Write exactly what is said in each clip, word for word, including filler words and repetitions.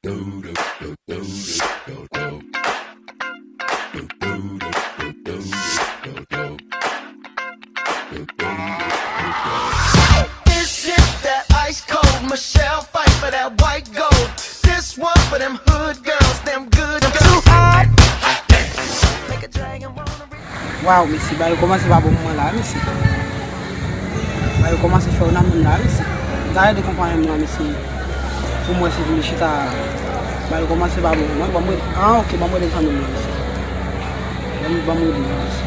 This is that ice cold Michelle fight for that white gold. This one for them hood girls, them good girls. Too hot. Make a dragon wanna Waw, mesye, bagay yo kòmanse pa bon pou mwen la, mesye. Bagay yo kòmanse fè yo nan menm la, mesye. M ta rete konpayi m nan, mesye. Pou m wè si m chita, bagay yo kòmanse pa bon pou mwen. Ban m rele, ah, ok, ban m rele zanmi m nan, mesye. Ban m, ban m rele l, mesye.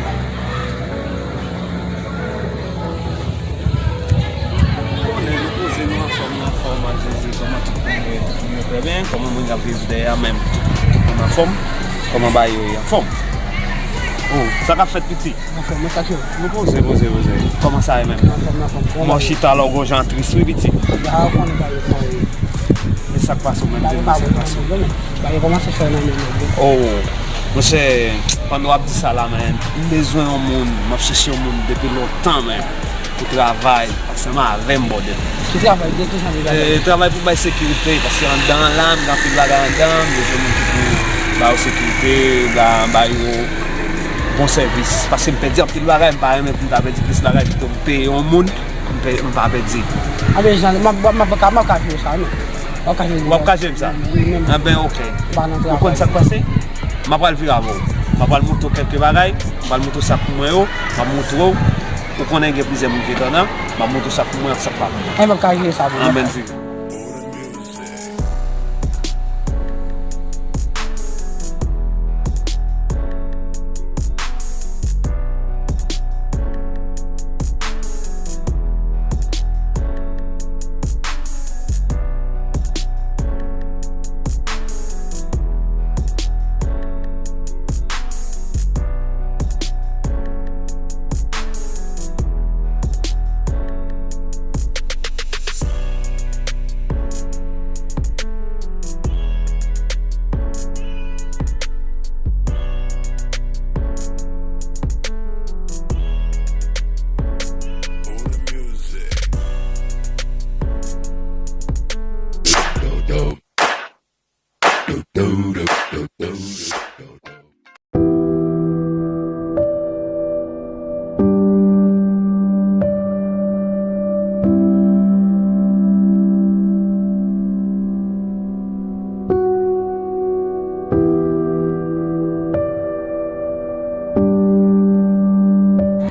Konnen nou poze, nou anfòm, nou anfòm, a Jezi, kòman tout moun ye, tout moun ye trè byen, kòman moun k ap viv dèyè a menm, tout moun anfòm, kòman bagay yo ye, anfòm? Oh, sa k ap fèt, piti? Anfòm, mwen sa k yo. Nou poze, poze, poze. Kòman sa ye menm? Anfòm, anfòm. Mò chita la, w gon jan tris, wi, piti. Ya, ou konnen bagay yo kòman ye. E sa k pase w menm, di m sa k pase w. Bagay yo kòmanse fè nan men mwen. Oh, monchè, pandan w ap di sa la, men, m bezwen yon moun, m ap chèche yon moun depi lontan, men. Pou travay, ansanm avè m, bòdèl. Ki travay? De ki jan de travay? Eh, travay pou bay sekirite, paske anndan an la, m gen anpil bagay anndan, m bezwen moun ki pou ba yo sekirite, ba, ba yo bon sèvis. Paske m pèdi anpil bagay, m pa renmen pou m ta pèdi plis bagay, pito m peye yon moun, m pè-, m pa pèdi. Anben, jan, m ap, m ap, m ap ka, m ap ka jere sa, non. M ap ka jere. W ap ka jere m sa? Wi, men. Anben, ok. Ou konn sa k pase? M ap pral vire avè w. M ap pral montre w kèlke bagay, m ap pral montre w sa k pou mwen yo, m ap montre w. Ou konnen gen plizyè moun ki enteresan, m ap montre w sa k pou mwen ak sa k pa pou mwen. Mwen menm ka jere sa pou mwen. Anben, vini.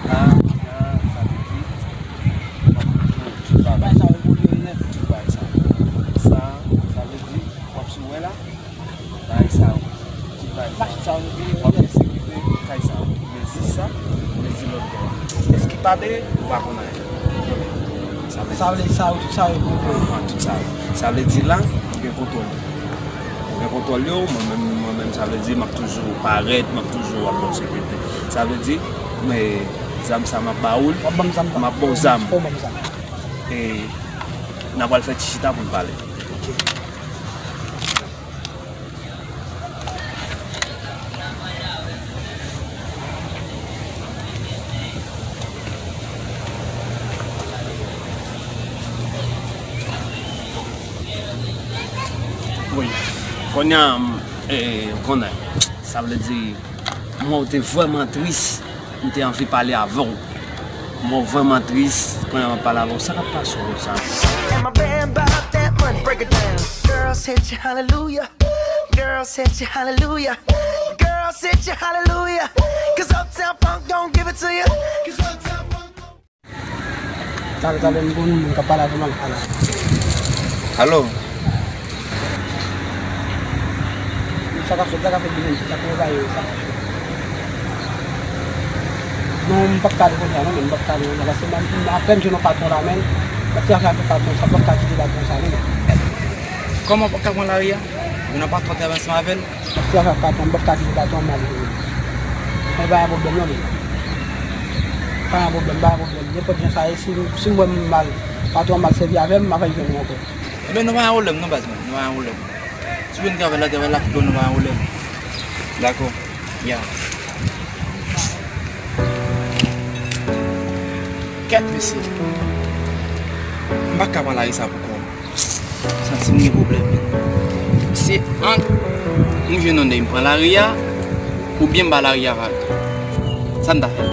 Sa, sa, sa vle di, w ap montre w tout bagay. Tout bagay sa yo kote yo nèt. Tout bagay sa yo. Sa, sa vle di, w ap sou wè la, bagay sa yo. Tout bagay sa yo. Machin sa yo, w ap gen sekirite kay sa yo. Men zis sa, men zis lòt bò a. Èske pa deye, ou pa konn anyen. Sa vle di sa yo, tout sa yo pou ou. Tout sa yo. Sa vle di la, ou gen kontwòl. Ou gen kontwòl yo, mwen menm, mwen menm, sa vle di, m ap toujou parèt, m ap toujou ap ba w sekirite. Sa vle di, men zam sa m ap ba ou l, w ap ban m zam pa. M ap ba w zam. Fò w ban m zam. E n a pral fè ti chita pou n pale. Ok. Wi. Kounye a, m, e, konnen. Sa vle di, mwen, ou te vrèman tris. M te anvi pale avè w. Mwen vrèman tris, kounye a m ap pale avè w. Sa k ap pase w konsa? And my band bought that money. Break it down. Girls hit you, hallelujah. Girls hit you, hallelujah. Girls hit you, hallelujah. 'Cause Uptown Funk don't give it to you. Talè, talè, m gon moun k ap pale avè m, al, al. Alo? Sa k ap fèt, sa k ap fèt, Bilen, sa k ap fèt, sa? Non, m p ap ka ale konsa, non, men m p ap ka ale konsa, paske m, m apèn jwenn yon patwon la, men m ap fè afè avèk patwon sa, m p ap ka kite patwon sa, non, men. Kòman w p ap ka pran lari a? Ou nan patwon te ansanm avè l? M ap fè afè ak patwon, m p ap ka kite patwon m ale. Men pa gen pwoblèm non, men. Pa gen pwoblèm, pa gen pwoblèm. Nenpòt jan sa ye, si, si m wè m mal, patwon mal sèvi avè m, m ap al jwenn ou ankò. Ebyen, nou pa gen pwoblèm non, baz mwen, nou pa gen pwoblèm. Si w vin travay la, travay la pi bon, nou pa gen pwoblèm. Dakò. Ya. Kèt, mesye. M pa ka pran lari sa pou kò m. Santi m gen pwoblèm. Si Ant m jwenn yon nèg m pran lari a, oubyen m ba lari a vag. Sa m ta fè?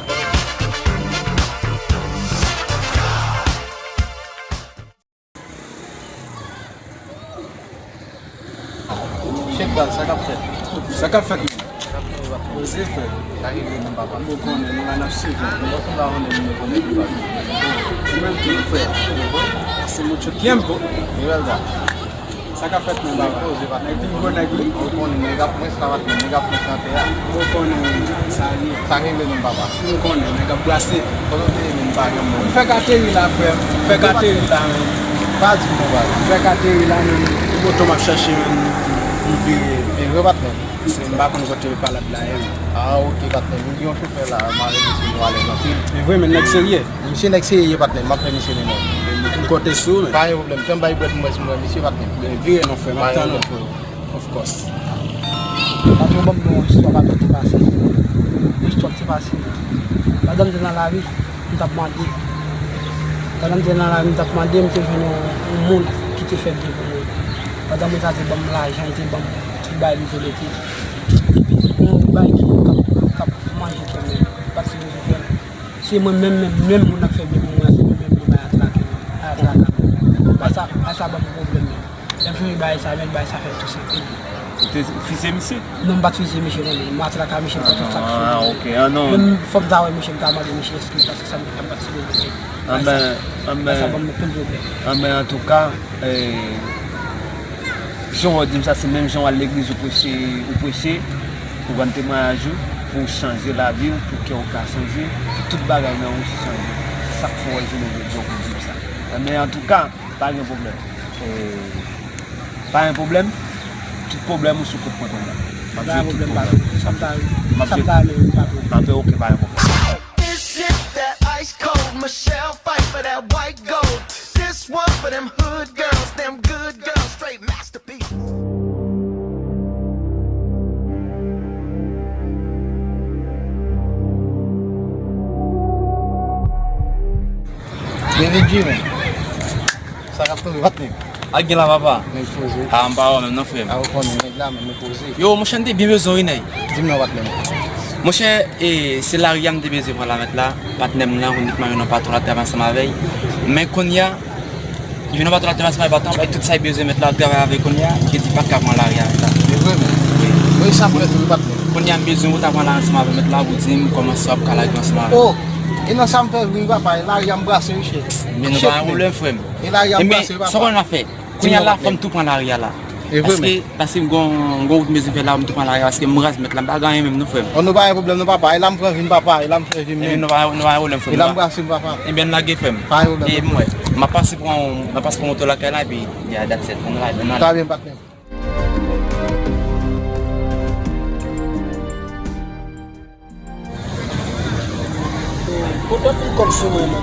Chèf baz, sa k ap fèt? Sa k ap fèt, menm? Poze, frè. Sa rive menm, papa? Ou konnen, nou la n ap swiv ou. Ou menm tou, frè. Se mucho tiempo. Nouvèl sa. Sa k ap fèt, menm, papa? Poze, papa. Nèg vin gwo nèg, wi. Ou konnen, nèg ap prens la, papa, nèg ap prens nan tè a. Ou konnen sa ye. Sa rive menm, papa? Ou konnen, nèg ap brase. Kote w te ye menm, pa gen moun? M fèk ateri la, frè. M fèk ateri la, menm. Pa di m non, papa. M fèk ateri la, menm. Moto m ap chèche, menm. M vire. E vre, patnè? Se m pa konn kote palad la ye, menm. Ah, ok, patnè. M gen yon chofè la, m ale misye, nou alèz anpil. E vre, menm, nèg serye. Misye nèg serye, patnè, m ap fè misye mennen. M konte sou ou, men. Pa gen pwoblèm. Fè m bay bwèt m wè si m wè misye, patnè. Men vire non, frè, m ap tann ou. Pa gen pwoblèm, frè. Of course. Patwon, ban m yon istwa, patwon, ki pase. Yon istwa ki pase. Pandan m te nan lari, m t ap mande. Pandan m te nan lari, m t ap mande, m te jwenn yon, yon moun ki te fè byen pou mwen. Pandan moun sa te ban m lajan, li te ban m tout bagay m te mete. Epi, yon bagay ki k ap, k ap manje kè m, m pa t sipoze fè l. Se mwen menm, menm, menm moun nan k fè byen pou mwen an, se mwen menm li bay atrake, bay atrake. Bay sa, bay sa ban m pwoblèm menm. Lè m sonje bagay sa, menm bagay sa fè m tousen anpil. Ou te fize misye? Non, m pa t fize misye, non, men m atrake misye, m fè tout sa k fè. Ah, ok, ah, non. Menm fò m ta wè misye, m ta mande misye eskiz, paske sa m te fè, m pa t sipoze fè. Anben, anben. Bay sa ban m anpil pwoblèm. Anben, antouka, eh, Jan w di m sa, se menm jan w al legliz ou preche, ou preche, pou rann temwayaj ou, pou w chanje lavi w, pou kè w ka chanje, pou tout bagay nan ou chanje. Sa k fè w wè jounen jodi a w pou di m sa. Men antouka, pa gen pwoblèm. E, pa gen pwoblèm. Tout pwoblèm ou sou kont mwen kounye a. M ap jere tout pwoblèm. Sa m ta, sa m ta, m ap jere. Anben, ok, pa gen pwoblèm. This shit, that ice cold. Michelle fight for that white gold. This one for them hood girls, them good girls, straight masterpieces. Byenveni, Jimmy. Sa k ap tonbe, patnè? Ak gen la, papa. Nèg poze. A, m pa wè menm non, frè m. A, ou konnen nèg la, menm li poze. Yo, monchè, m te byen bezwen w wi, nèg. Di m non, patnè m. Monchè, e, se lari a m te bezwen pran la mèt la. Patnè m nan, ou konn li t mare nan patwon la, travay ansanm avè l. Men kounye a, li jwenn yon patwon la, travay ansanm avè l, patwon bay tout sa l bezwen, mèt la ap travay avè l kounye a, li di pa t ka pran lari a mèt la. Se vre menm? Wi. Wi, sa m fè tou, patnè. Kounye a, m bezwen ou ta pran lari ansanm avè mèt la pou di m kòman sa w ap ka lage ansanm avè l. Oh! E nan sa m fè vre wi, papa, e lari a m brase wi, chè. Men nou pa gen pwoblèm, frè m. E lari a m brase wi, papa. Sa w konn ap fè? Kounye a la, fò m tou pran lari a la. E vre, men. Paske, paske m gon, gon wout m bezwen fè la, m tou pran lari a, paske m raz mèt la, m pa gen anyen menm non, frè m. Oh, nou pa gen pwoblèm non, papa. E la m pran vi m, papa. E la m fè vi m. Ebyen, nou pa, nou pa gen pwoblèm, frè m. E la m brase m, papa. Ebyen, n lage, frè m. Pa gen pwoblèm. E mwen, m ap pase pran, m ap pase pran moto lakay la, epi, ya, that's it. Ann ale, ann ale. Sa byen, patnè. Pote anpil kòb sou mwen, man.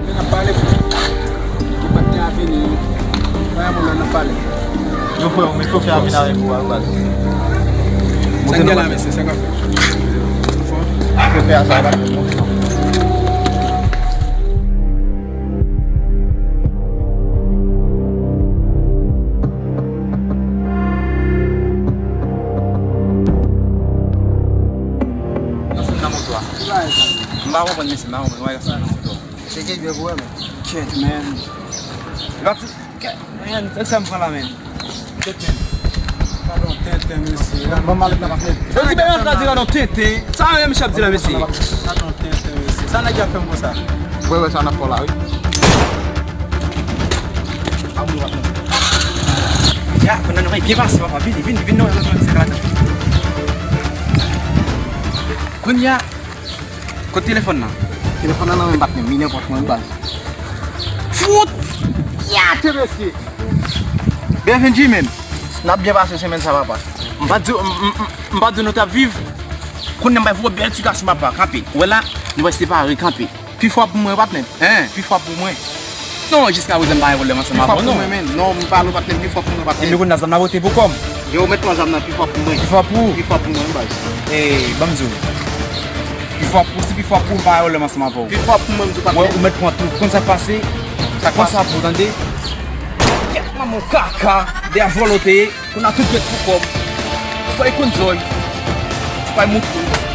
N ap pale, frè. Ki patnè a vini, wi. Wè, moun nan, n ap pale. Yo, frè, ou met chofè a vin avèk ou, al baz. Sa k gen la, mesye, sa k ap fèt? Chofè a, sa k ap fèt? Nan fon nan moto a. M pa konprann, mesye, m pa konprann. Wè, nan fon nan moto a. Se ke byen pou wè, men. Kèt, men. Li pa ti, kèt, men. Nèg sa m pran la, men. Kèt, men. Gadon tenten, mesye. Ban m ale nan kafè. Yo di, ben, yo di, gadon tenten. Sa, men, misye ap di la, mesye. Gadon tenten, mesye. Sa nèg yo ap fè m konsa? Wè, wè, sa n ap fè la, wi. Ya, kounye a nou va byen pase, papa. Vini, vini, vini, non, non, non, se ka la. Kounye a, kote telefòn nan? Telefòn nan nan men patnè m, li nenpòt mwen, baz. Fout! Ya, te mesye! Byenveni, menm. N ap byen pase semèn sa, papa. M pa di, m, m, m, m pa di nou t ap viv. Kounye a m bay voye bèl ti gason, papa. Kanpe. Ou wè la, nou va separe, kanpe. Pi fò pou mwen, patnè. Hein, pi fò pou mwen. Non, jiska prezan m pa gen pwoblèm ansanm avè w non. Pi fò pou mwen menm. Non, m pale w patnè m, pi fò pou mwen patnè m. Ebyen kounye a zam nan pote pou kò m. Yo, ou mèt pran zam nan pi fò pou mwen. Pi fò pou mwen. Pi fò pou mwen, baz. E, ban m di w. Pi fò pou, si pi fò pou, m pa gen pwoblèm ansanm avè w. Pi fò pou mwen, m di w patnè m. Ou mèt pran tout. Konn sa k pase? Sa k pase? Konn sa pou tande? Kèt manman w kaka, dèyè vòlò w te ye. Kounye a tout jwèt pou kò m. Fò y konn zòy. Fò y mouton.